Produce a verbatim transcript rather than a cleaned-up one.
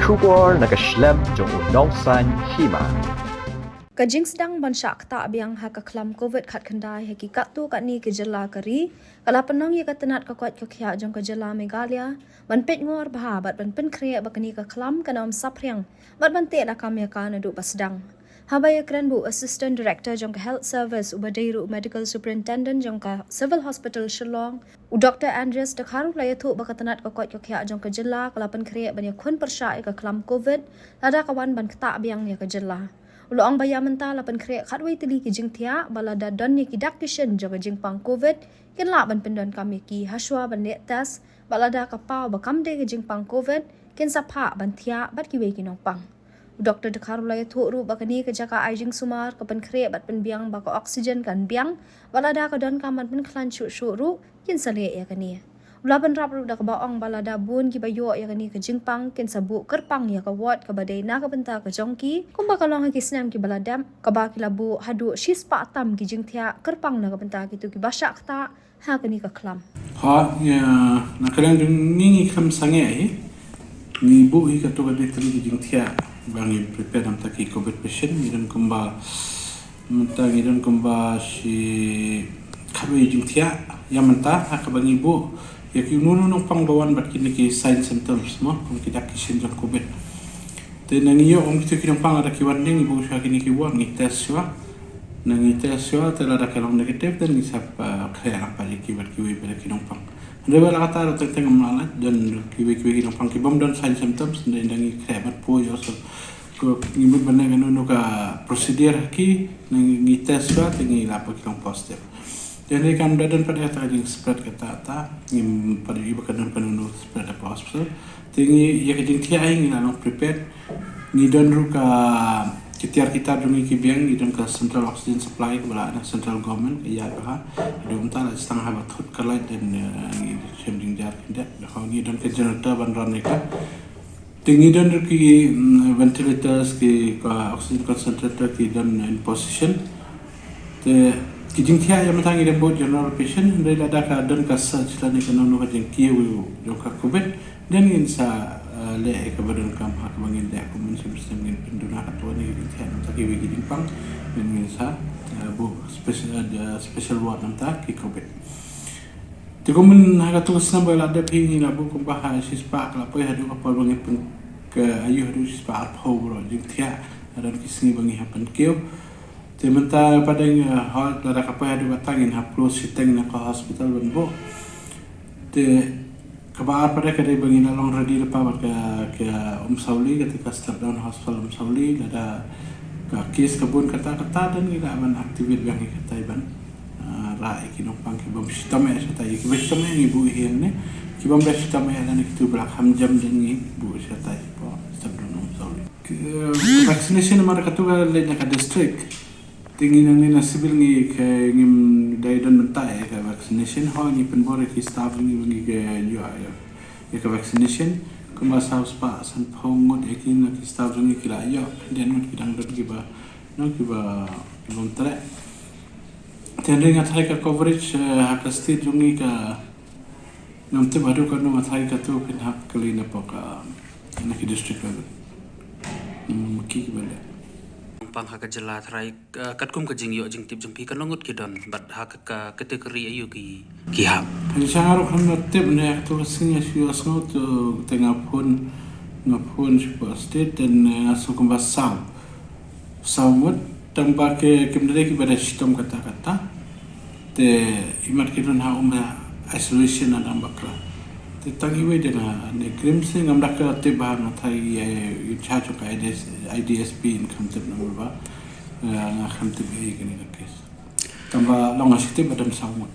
Khubor na ka shlem jong u nongsaiñ hima. Ka jingsdang ban shah ktah biang ha ka khlam covid khatkhyndai ha ki katto katne ki jylla ka ri ka la pynlong ïa ka tnat ka koit ka khiah jong ka jylla Meghalaya ban peit ngor bha bad ban pynkhreh ba kane ka khlam kan ym saphriang bad ban teh lakam ïa ka naduh ba sdang. Haba ïakren bad u Assistant Director jong ka Health Service uba dei ruh Medical Superintendent jong ka Civil Hospital Shillong, u Doctor Andreas Dkhar u la ïathuh ba ka tnat ka koit ka khiah jong ka jylla ka la pynkhreh ban ïakhun pyrshah ïa ka khlam covid lada ka wan ban ktah biang ïa ka jylla. U la ong ba ïa mynta la pynkhreh khatwei tylli ki jingthiah ba lada don ïa ki dak ki shin jong ka jingpang covid kin lah ban pyndonkam ïa ki hashwa ban leh test ba lada ka paw ba kam dei ka jingpang covid kin sa phah ban thiah bad kiwei ki nongpang. U Doctor Dkhar u la ïathuh ruh ba kane ka jaka ai jingsumar ka pynkhreh bad pynbiang ba ka oxygen kan biang ba lada ka donkam ban pynkhlaiñ shuh shuh ruh kin sa leh ïa kane. U la bynrap ruh da kaba ong ba lada bun kiba ïoh ïa kane ka jingpang kin sa buh kyrpang ïa ka ward kaba dei na ka bynta ka jong ki kumba ka long ha ki snem kiba la dep kaba ki la buh haduh shispah tam ki jingthiah kyrpang na ka bynta kito kiba shah ktah ha kane ka khlam. Ha, ïa, na ka liang jong ngi ngi kham sangeh hi. Ngi buh hi kato ka dei tylli ki jingthiah ba ngi prepare namta ki covid patient, ngi don kumba, mynta ngi don kumba shi khatwei jingthiah ïa mynta ha kaba ngi buh ïa ki nunu nongpang ba wan bad kine ki sign symptoms mo, kum ki dak ki shin jong covid. Te na ngi ïoh kum kito ki nongpang lada ki wan ne ngi buh shuwa kine ki ward ngi test shuwa. Na ngi test shuwa te lada ka long negative te ngi sa, uh, khreh lang pat ïa ki bad kiwei pat ki nongpang. Hynrei ba la kata ruh teng teng ym lah lait don kiwei kiwei ki nongpang ki bym don sign symptoms hynrei da ngi khreh bad poi ïoh so. Ko ngi mut ban leh kano kano ka procedure ha ki na ngi, ngi test shuwa te ngi lah pat ki long positive. Te hynrei kam da don pat ïa kata ka jingspread kata ta ngim pat ïohi ba ka don kano kano spread hapoh hospital. Te ngi ïa ka jingthiah hi ngi la long prepared. Ngi don ruh ka ki tiar ki tar jong ngi ki biang, ngi don ka central oxygen supply kaba la na central government ka ïa ka ha. Haduh mynta la sdang haba thut ka light then, eh, ngi shem jingjar khyndiat. Da ngi don ka generator ban run ïa ka. Te ngi don ruh ki, mm, ventilators ki ka oxygen concentrator ki don in position. Te ki jingthiah ïa mynta ngi dang bud general patient hynrei lada ka don ka surge lane kano kano ka jingkiew jong ka covid then ngin sa, eh, leh ïa kaba donkam ha kaba ngin leh kum mynshem mynshem ngin pynduna kato ne ki jingthiah namta kiwei ki jingpang then ngin sa, eh, buh special, eh, special ward namta ki covid. Te kumne ha kato ka snem ba la dep hi ngi la buh kumba ha shispah ka la poi haduh ka por ba ngi pyn ka ayu haduh shispah arphew baroh jingthiah ha don ki sngi ba ngi hap pynkiew. Te mynta pat dang, eh, hoi lada ka poi haduh kata ngin hap close shiteng na ka hospital ban buh. Te kaba ar pat ka dei ba ngi la long ready lypa bad ka, ka Umsawli kata ka step down hospital Umsawli lada ka case ka bun kata kata then ngi lah ban activate biang hi katai ban, ah, rah ïa ki nongpang ki bym shitom eh shatai, ïa ki ba shitom eh ngi buh hi hangne, ki bym da shitom eh lane kitu ba la kham jam then ngi buh shatai hapoh step down Umsawli. Ki, eh, vaccination namar katu ka leit na ka district. Te ngi nangne na civil ngi ka ngim dei don mynta ïa ka vaccination, ho ngi pynbor ïa ki staff ngi ba ngi ka ïoh ïa ka vaccination. Kumba saw spah sanphew ngut ïa ki na ki staff jong ngi ki la ïoh, khyndiat ngut ki dang don kiba, no, kiba, ki bym treh. Te hynrei nga tharai ka coverage, eh, ha ka state jong ngi ka ngam tip haduh katno, nga tharai katu phin hap kylli na pok, ah, na ki district level. Ngam ki kiba leh. Pang ha ka jylla tharai, ah, katkum ka jingïoh jingtip jong phi katno ngut ki don bad ha ka, ka category aïu ki, ki hap. Phin sha nga ruh ngam tip ne katu ka sngi shu ïohsngew tu te nga phone, nga phone sha pok state then, eh, nga sngew kumba saw. Saw ngut, tang ba ki, kim dei kiba da shitom kata kata. Te imat ki don ha um isolation na dang bakla. Te tang iwei de na ne krim se ngam da ka tip ba nga thai ïa, ïa in charge of I D S, I D S P in kham tip na ba. Eh, nga kham tip ïa kane ka case. Tang ba long nga shi tip ba don saw ngut.